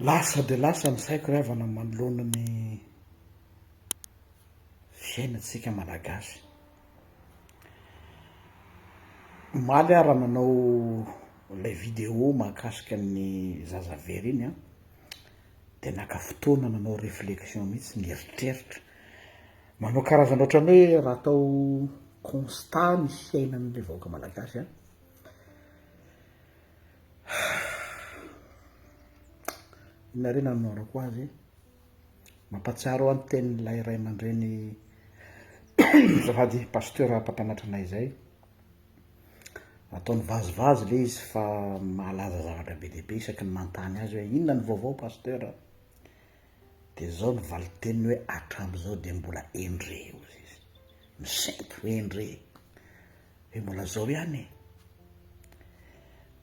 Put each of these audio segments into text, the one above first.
Lasa dia lasa ny saiko ry havana manoloana ny fiainantsika malagasy. Omaly aho raha nanao ilay vidéo mahakasika ny zaza very iny an, dia naka fotoana nanao réflexion mihitsy, nieritreritra. Manao karazana ohatran'ny hoe raha atao constat ny fiainan'ilay vahoaka malagasy an, Inona re nanoharako azy e? Mampahatsiaro ahy ny tenin'ilay ray aman-dreny azafady pasteur mpampianatra anay izay. Ataony vazivazy le izy fa mahalaza zavatra be dia be isaky ny manontany azy hoe inona ny vaovao pasteur? Dia izao ny valin-teniny hoe hatramin'izao dia mbola endre hozy izy. Misento endre. Hoe mbola zao ihany e!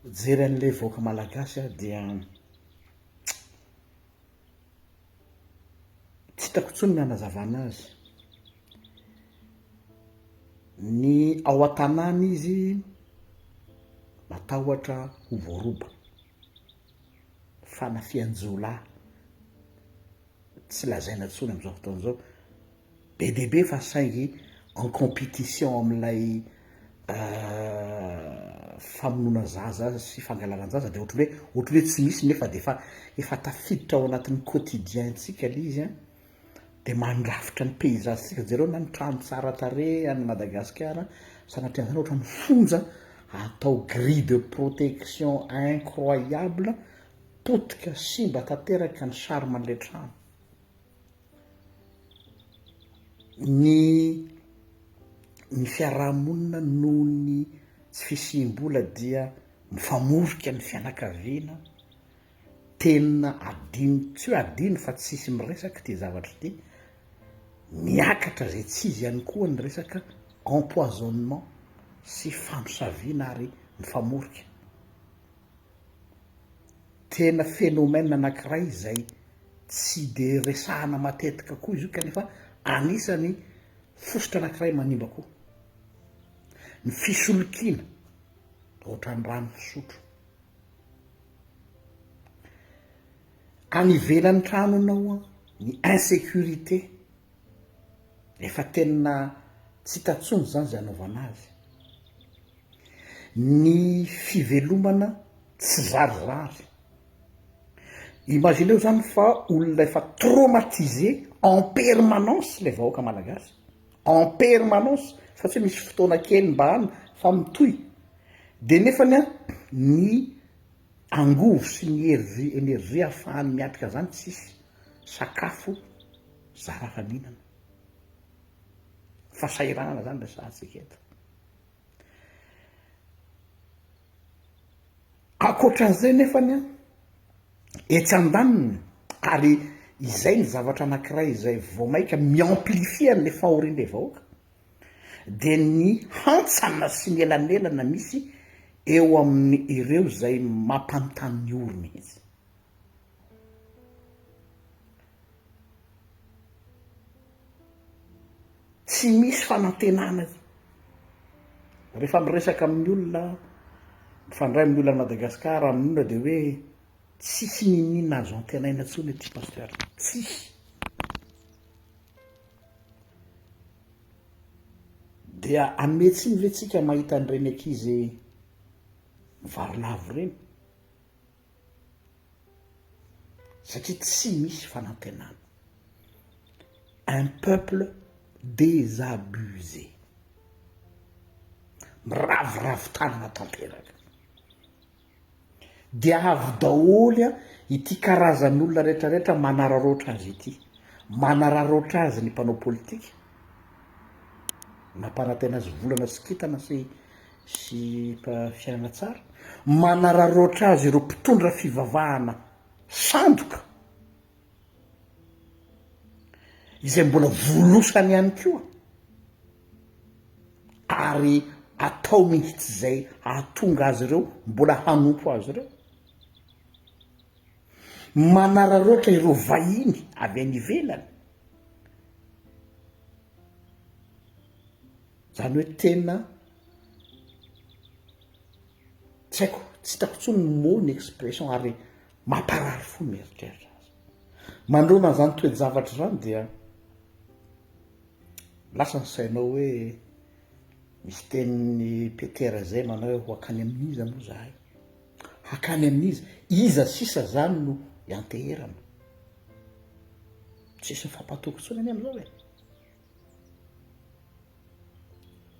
Mijery an'ilay vahoaka malagasy aho dia tsy hitako intsony ny hanazavana azy. Ny ao an-tanàna izy matahotra ho voaroba, fanafihan-jiolahy tsy lazaina intsony amin'izao fotoana izao. Be dia be fa saingy en competition amin'ilay famonoana zaza sy fangalaran-jaza dia ohatran'ny hoe ohatran'ny hoe tsy misy nefa dia efa efa tafiditra ao anatin'ny quotidien-tsika ilay izy an, dia mandrafitra ny paysage-tsika, jereo na ny trano tsara tarehy any Madagasikara, sanatria an'izany ohatran'ny fonja atao grille de protection incroyable, potika simba tanteraka ny charme-n'ilay trano. Ny ny fiarahamonina noho ny tsy fisiam-bola dia mifamorika ny fianakaviana, tena adino, tsy hoe adino fa tsisy miresaka ity zavatra ity, miakatra izay tsy izy ihany koa ny resaka empoisonnement sy famosaviana ary mifamorika. Tena phénomène anankiray izay tsy dia resahana matetika koa izy io kanefa anisany fositra anankiray manimba koa. Ny fisolokiana ohatran'ny rano fisotro. Any ivelan'ny tranonao ny insécurité efa tena tsy hita intsony izany izay anaovana azy. Ny fivelomana tsy zarizary. Imagineo zany fa olona efa traumatisé en permanence le vahoaka malagasy, en permanence fa tsy hoe misy fotoana kely mba any fa mitohy, de nefany an ny angovo sy ny hery energie ahafahany miatrika zany tsisy, sakafo zara raha mihinana, fahasahiranana zany resahantsika eto. Ankoatran'izay nefany an, etsy andaniny, ary izay ny zavatra anankiray izay vao mainka mi-amplifier an'ilay fahorian'ilay vahoaka, dia ny hantsana sy ny elanelana misy eo amin'ireo izay mampanontany ny ory mihitsy. Tsy misy fanantenana rehefa miresaka amin'ny olona, mifandray amin'ny olona any Madagasikara amin'ny olona dia hoe tsisy n'inon'inona azo antenaina intsony aty Pasteur, tsisy. Dia hanome tsiny ve tsika mahita an'ireny ankizy mivarilavo ireny? Satria tsy misy fanantenana. Un peuple désabusé. Miraviravy tanana tanteraka. Dia avy daholo ity karazan'olona rehetrarehetra manararaotra azy ity. Manararaotra azy ny mpanao politika. Nampanantena azy volana sy kintana sy sy fiainana tsara. Manararaotra azy ireo mpitondra fivavahana sandoka izay mbola volosany ihany koa ary atao mihitsy izay hahatonga azy ireo mbola hanompo azy ireo. Manararaotra ireo vahiny avy any ivelany. Zany hoe tena tsy haiko, tsy hitako intsony ny mot, ny expression ary. Mamparary fo ny mieritreritra azy. Manoloana an'izany toe-javatra izany dia lasa ny sainao hoe misy tenin'i Petera izay manao hoe ho hankany amin'iza moa izahay? Hankany amin'iza? Iza sisa izany no ianteherana? Tsisy mifampatoky intsony anie amin'izao e.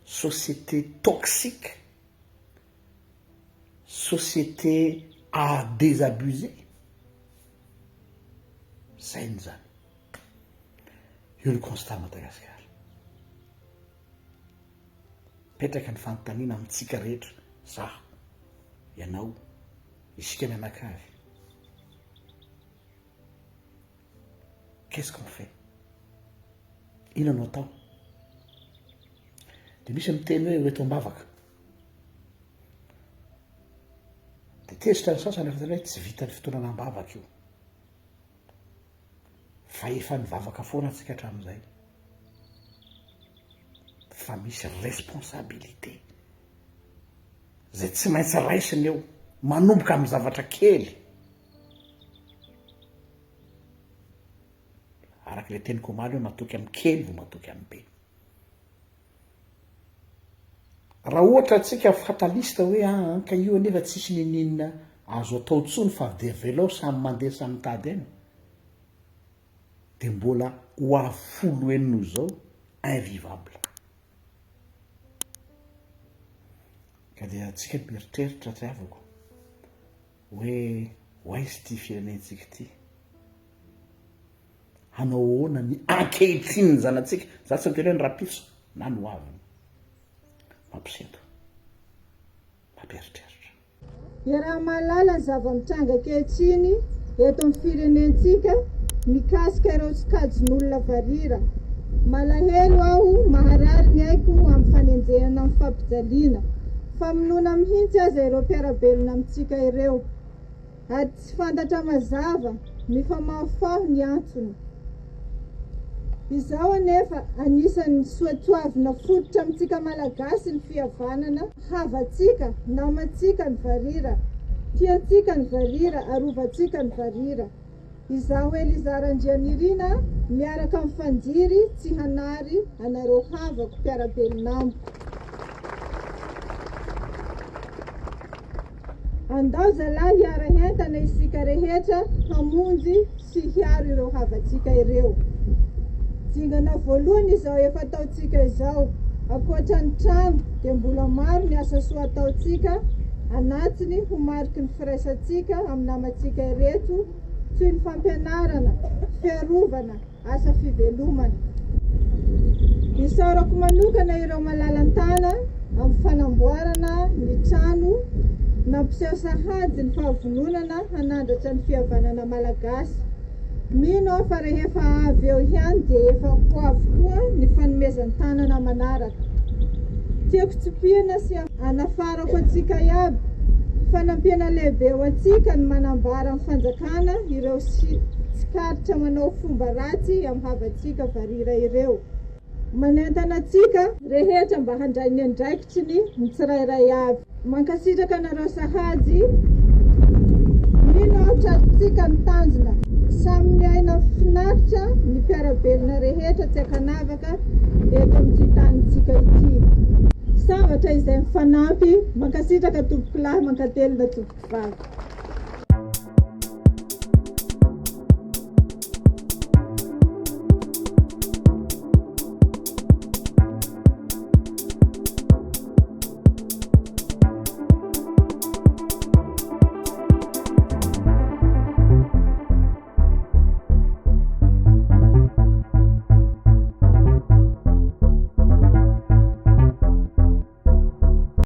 Société toxique, société à désabuser, zay ny zany. Io ny constat Madagascar. Mipetraka ny fanontaniana amintsika rehetra, zaho, ianao, isika mianakavy. Qu'est-ce qu'on fait? Inona no atao? Dia misy miteny hoe ho eto am-bavaka. Dia tezitra ny sasany rehefa tena hoe tsy vitan'ny fotoanana am-bavaka io. Fa efa nivavaka foana antsika hatramin'izay. Fa misy responsabilité izay tsy maintsy raisina eo, manomboka amin'ny zavatra kely. Araka ilay teniko omaly hoe matoky amin'ny kely vao matoky amin'ny be. Raha ohatra antsika fataliste hoe ah, ah ka io anefa tsisy niniana azo atao intsony fa dia avelao samy mandeha samy mitady aina, dia mbola ho avy folo heny noho izao, invivable. Ka dia antsika mieritreritra ry havako. Hoe ho aiza ity firenentsika ity? Hanao ahoana ny ankehitrinin'ny zanatsika? Za tsy miteny hoe ny rahampitso na ny hoaviny. Mampisento. Mampieritreritra. Iaraha-mahalala ny zava-mitranga ankehitriny eto amin'ny firenentsika mikasika ireo sokajin'olona varira. Malahelo aho, maharary ny aiko amin'ny fanenjehana amin'ny fampijaliana. Famonoana mihitsy aza ireo mpiara-belona amintsika ireo, ary tsy fantatra mazava, mifamahofaho ny antony. Izao anefa, anisan'ny soatoavina fototra amintsika Malagasy ny fihavanana, havantsika, namantsika ny varira, tiantsika ny varira, arovantsika ny varira. Izaho Eliza Randrianirina miaraka amin'ny Fanjiry tsy hanary anareo havako mpiara-belona amiko. Andao zalahy hiara-hientana isika rehetra hamonjy sy hiaro ireo havantsika ireo. Dingana voalohany izao efa ataontsika izao. Ankoatra ny trano dia mbola maro ny asa soa ataontsika anatiny ho mariky ny firaisantsika amin'ny namantsika ireto toy ny fampianarana, fiarovana, asa fivelomana. Isaorako manokana ireo malalan-tana amin'ny fanamboarana ny trano nampiseho sahady ny fahavononana hanandratra ny fihavanana malagasy. Mino aho fa rehefa avy eo ihany dia efa ho avy koa ny fanomezan-tanana manaraka. Tiako tsipihina sy anafarako antsika iaby, fanampiana lehibe ho antsika ny manambara amin'ny fanjakana ireo tsikaritra manao fomba ratsy amin'ny havantsika varira ireo. Manentana antsika rehetra mba handray ny andraikitry ny ny tsirairay avy. Mankasitraka anareo sahady. Mino aho tratritsika ny tanjona. Samy miaina finaritra ny mpiara-belona rehetra tsy ankanavaka eto amin'ity tanintsika ity. Sambatra izay mifanampy. Mankasitraka tompokolahy, mankatelina tompokovavy.